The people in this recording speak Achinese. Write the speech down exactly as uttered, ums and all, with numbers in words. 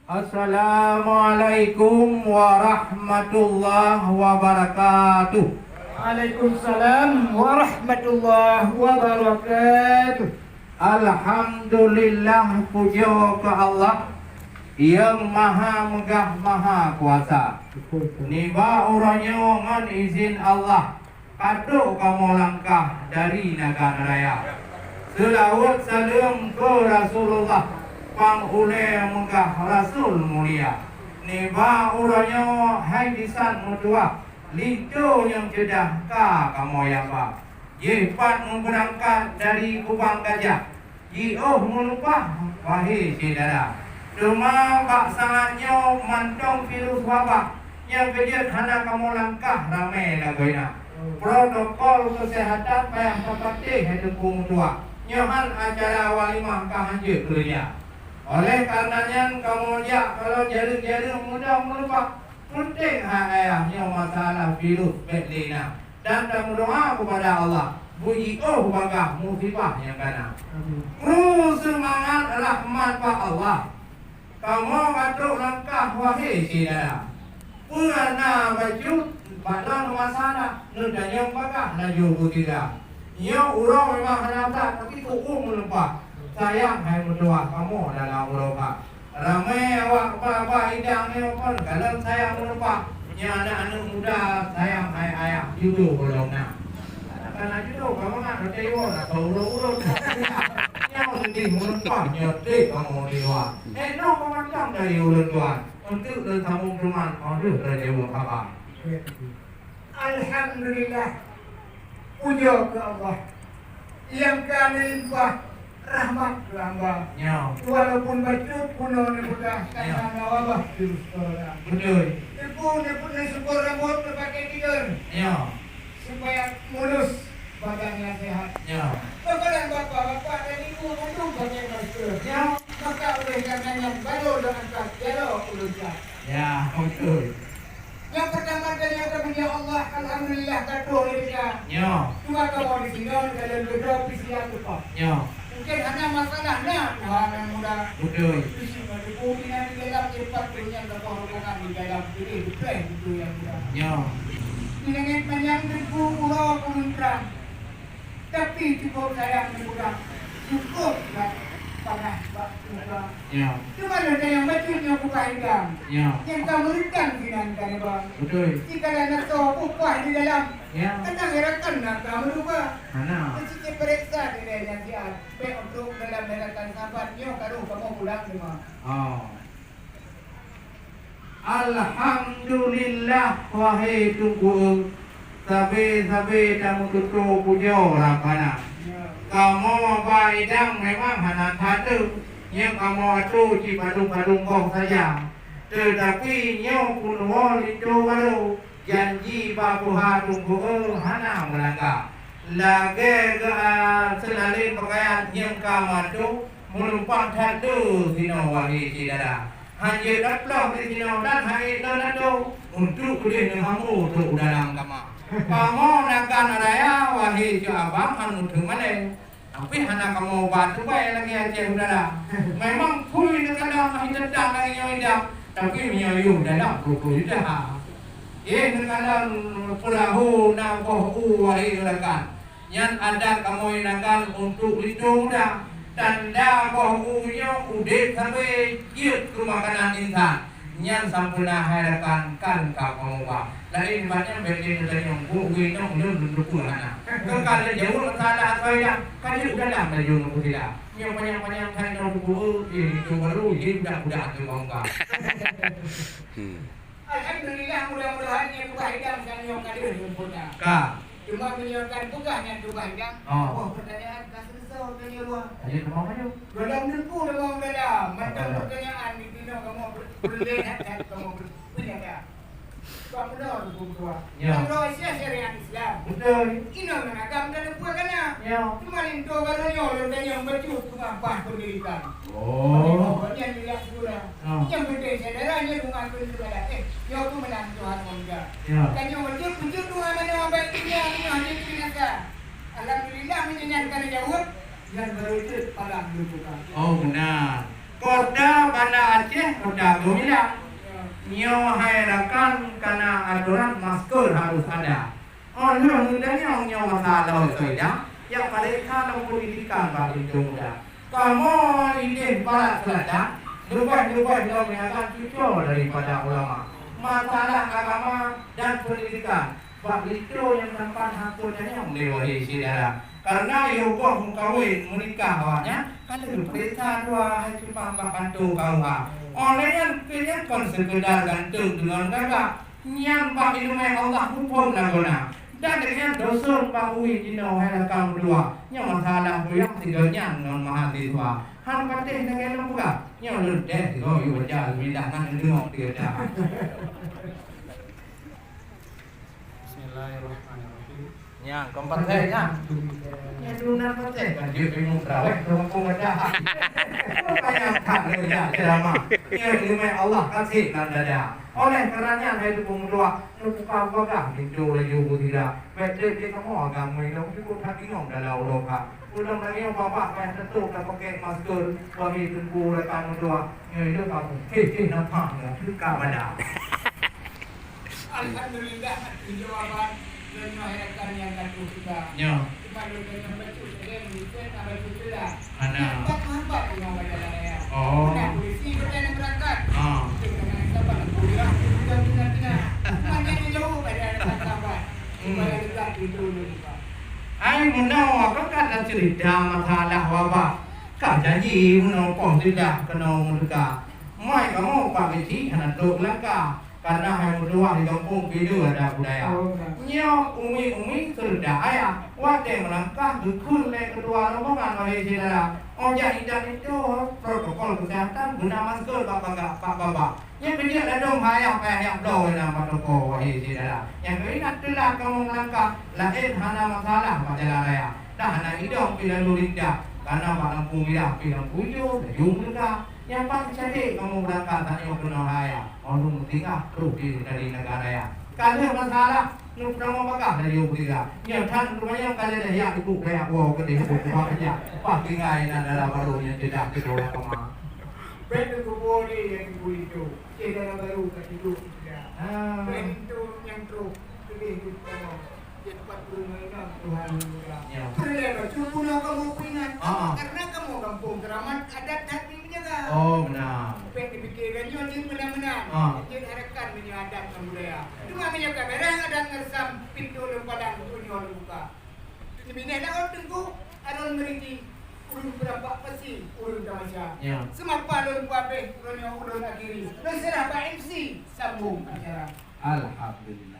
Assalamualaikum warahmatullahi wabarakatuh. Waalaikumsalam warahmatullahi wabarakatuh. Alhamdulillah, pujoe keu Allah, nyang Maha Meugah Maha Kuasa. Nibak uroe nyoe ngon izin Allah, ka trok kamoe langkah dari Nagan Raya. Seulaweuet saleuem keu Rasulullah, pang ulée meugah Rasul mulia. Nibak uroe nyoe hai disan meutuwah, linto nyang ceudah ka kamoe yamba. Jipat meubeurangkat dari Kubang Gajah, jiôh meuleupah, wahé syedara. Teuma bak saát nyoe mantong virus wabah nyang keujeuet hana kamoe langkah ramé lagoena. Protokol keuseuhatan payah tapatéh hai Teungku meutuwah. Nyoe han acara walimah ka hanjeuet keureuja. Oleh kareuna nyan kamoe jak kalon jareueng-jareueng mudah meuleupah. Peunteng hai ayah nyoe masalah virus bék lé na. Dan tameudoá keupada Allah, beujiôh bagaih musibah nyang kana. Amin. Kru seumangat rahmat bak Allah. Kamoe ka trok langkah, wahé syedara. Peue na bacut bak lôn masalah, neutanyong bagaih laju beuteuga. Nyoe uroe memang hana brat, tapi keu umu leupah. Sayang hai meutuwah kamoe dalam uroe ka. Ramé awak ba-ba idang nyoe kon kalon sayang meuleupah. Nyoe aneuk-aneuk muda sayang hai ayah, judo gohlom na. Kana judo ka mangat roti iwoe na ka ureueng-ureueng. Nyoe sedih meuleupah nyoe trép kamoe di luwa. Eh, noh peumantong dari ulôn tuan. Untuk lôn sambung teuma, oh, deuh roti iwoe kaba. Alhamdulillah. Pujoe keu Allah nyang ka neulimpah rahmat keu hamba. Nyoe. Walaupun bacut bunoe neupeugah, nyoe, karena wabah virus corona. Beutôi. Teupeu neupeu neusyukur rambot neupakai tiger. Nyoe. Supaya mulus badan nyang sehat. Nyoe. Makanan bapak-bapak dan ibu mandum pakai masker. Nyoe. Maka oleh karena nyan baru lôn angkat jaroe ulôn cat. Ya, beutôi. Nyang peurtama kali nyang kami, ya Allah, alhamdulillah, ka troh lé teuka. Nyoe. Cuma kamoe di sinoe dalam gedong P C R teupah. Nyoe. Mungkin hana masalah na Tuhan nyang muda. Beutôi. Bisi meureubu inan di dalam tempat tu nyang gabah rombongan di dalam pilih beutôi itu yang muda. Nyoe. Di langit manyang teungku uroe kureueng trang. Tapi cukup sayang dipeugah, cukup bak panas bak muka. Ya. Cuma lôn tanyong bacut nyoe kubah idang. Ya. Nyang ka meureuntang sinan ka neuba. Beutôi. Jika dah nasoe upah di dalam. Ya. Kan heran kan na ka meuruba. Hana. Mesti peuriksa diri nyang siat. Bèk trok dalam daratan sabat nyoe ka roh kamoe pulang teuma. Oh. Alhamdulillah, wahé Teungku, sabe-sabe tameututoe pujoe Rabbana. Kamoe ba idang memang hana that, nyang kamoe atoe cit padum-padum boh saja. Teutapi nyoe peunuwoe linto barô, janji bak tuha Teungku hana meulangga. Lagèe geu-, a, seulalén peukayan nyang ka meuatoe, meunumpang that le sinoe wahé syedara. Hanjeuet taploh di sinoe dan hai lôn atoe, untuk keudeh neuhamo trok u dalam kama. Kamoe Nagan Raya, wahé syedara, han meuteumé lé. Tapi hana kamoe ba tubai lagèe Aceh Utara. Memang phui neukalon meuhiteuntang lagèe nyoe idang, tapi meunyoe yôh dalam puluh-puluh juta. Éh, neukalon peurahô na boh u, wahé rakan. Nyan adat kamoe Nagan untuk linto muda. Tanda boh u nyoe udép sabe jeuet keu makanan insan. Nyan sampoereuna hai rakan, kan ka kamoe ba. Laén bak nyan bèk lé neutanyong, "Bu, ui nong lôn lôn teupeu hana." Keu ka lheueh jaweueb masalah asai dah, ka jeuet dalam laju ngon peusila. Nyoe panyang-panyang hai nong teupeu, eh, linto barô, jeuet budak-budak keu kamoe ba. Hmm. Alhamdulillah, mudah-mudahan nyang keubah idang dan nyoe ka deuh sempurna. Ka. Cuma meunyoe kan peugah nyan keubah idang, oh, boh peurtanyaan ka seuleusoe tanyoe dua. Ayo, teuma maju. Golom teungku teuma dalam, mantong, apa? Peurtanyaan di sinoe kamoe ber-, beureulee that-that kamoe ber-, peunyata. Bak meunoe teungku keudua. Ya. Nanggroe Asia syariat Islam. Beutôi. Inoe ngon agam ka teupeu kana. Ya. Cuma linto barô nyoe lôn tanyong bacut teuma bah peundidikan. Oh. Nyan liak sikula. Ah. Nyang penting syedara nyoe doa keu syedara. Eh, nyoe keuh meunan Tuhan meuninggai. Ya. Tanyoe wajéb peujeuet doa manoe bak dunia nyoe hana binasa. Alhamdulillah, meunyoe nyan ka neujaweueb, nyan baru jeuet palang leubuka. Oh, meunan. Ko Kota Banda Aceh, kota geumilang. Nyoe hai rakan, kana aturan masker harus ada. Oh, lheueh geutanyong nyoe masalah soe nyang, nyang paléng ka lom pendidikan bak linto muda. Kamoe idéh Barat Selatan, leubeh-leubeh lom nyan cucoe daripada ulama. Masalah agama dan pendidikan, bak linto nyang tampan hana tanyong lé wahé syedara. Karena yoh goh meukawen meunikah awaknyan, ka lheueh peuriksa dua hai cupang bak kantô K U H. Oleh nyan, keu nyan kon seukeudar ganteng deungon gagah. Nyan bak ileumèe Allah muphom lagoena. Dan lagèe nyan dosen bak uwi jinoe hai rakan meutuah. Nyoe masalah kuyang sigoe nyan ngon mahasiswa. Han patéh lagèe lôn peugah. Nyoe lôn teh sigoe yue baca bismillah ngon deungoe tiep dah. Bismillahirrahmanirrahim. Nyan, kon patéh nyan. Nyan duna patéh kan jeuet ilmu tarawih ke kampung baca. Panyang that lôn jak ceramah. Nyan ileumèe Allah kasih nan dada. Oleh karena nyan hai teungku meutuah, neubuka bagah pintoe laju beutida. Bèk trép lé kamoe agam meunyoe cukup that inong dalam uroe ka. Ulôn tanyoe babah payah teutôp tapakèk masker, bagi teungku rakan meutuah. Nyoe ilôn kamoe. Heh, heh, nampak nyoe. Teuka bada. Alhamdulillah, jawaban dan masyarakat yang katuh kita. Nyoe. Cuma lôn deungoe bacut, ada yang mungkin ada bacut pula. Hana. Nampak meuhambat dengan badan raya. Oh. Bukan polisi, bukan yang berangkat. Ah. Itu dengan sabar, kuliah, itu dengan benar-benar. Cuma yang jauh pada anak sabar. Hmm. Supaya dekat pintu dia buka. Ai meunoe, ka ka cerita masalah wabah. Ka janji meunoe poh sudah keunoe meudeuka. Mai kamoe Pak Geuchik hana trok langkah. Karena hai meutuah di gampông pih deuh ada budaya. Oh, ya. Nyoe umi-umi seureuta ayah. Watèe meulangkah geukheun lé keutua rombongan, wahé syedara. Óh jak idat linto, protokol keuseuhatan, guna masker bak baba, bak baba. Nyan keuh jeuet ladôm hai ayah payah jak bloe lam protokol, wahé syedara. Nyan keuh ingat teulat kamoe meulangkah, laén hana masalah bak jalan raya. Dah hana idong pih lalu lintas, karena bak lampu mirah pih lampu ijo, laju meulangkah. Nyang paléng cadiek kamoe beurangkat tanyoe keunoe hai ayah, meunurot meutingah troh di dari neugara raya. Ka lheueh masalah, neupeudong bagah laju beurangkat. Nyoe that teumanyong ka lheueh yak ibu kaya woe keudeh ibu kubah keujak. Bah tinggai nan dara barô nyang ceudah keudroe kama. Bèk neukubu lé nyang ibu itu, ceh dara barô ka tiduek di sida. Ah. Bèk itu nyang troh keudeh ibu kama. Cepat peurunoe Tuhan muda. Ya. Peureulèe bacut bunoe kamoe peuingat. Ah. Karena kamoe gampông keuramat adat that pih menjaga. Oh, benar. Bèk dipikirkan nyoe jeuet meunan-meunan. Ah. Jeuet harakan meunyoe adat dan budaya. Cuma meunyoe ka bèrèh adat ngon reusam, pintoe lôn palang, donya lôn buka. Teubinéh laôt teungku, Arôn Meuriti, ulôn peurampak pasi, ulôn tamasya. Ya. Seumapa lôn peuabéh, ulôn nyoe ulôn akhiri. Lôn seurah bak M C, sambông acara. Alhamdulillah.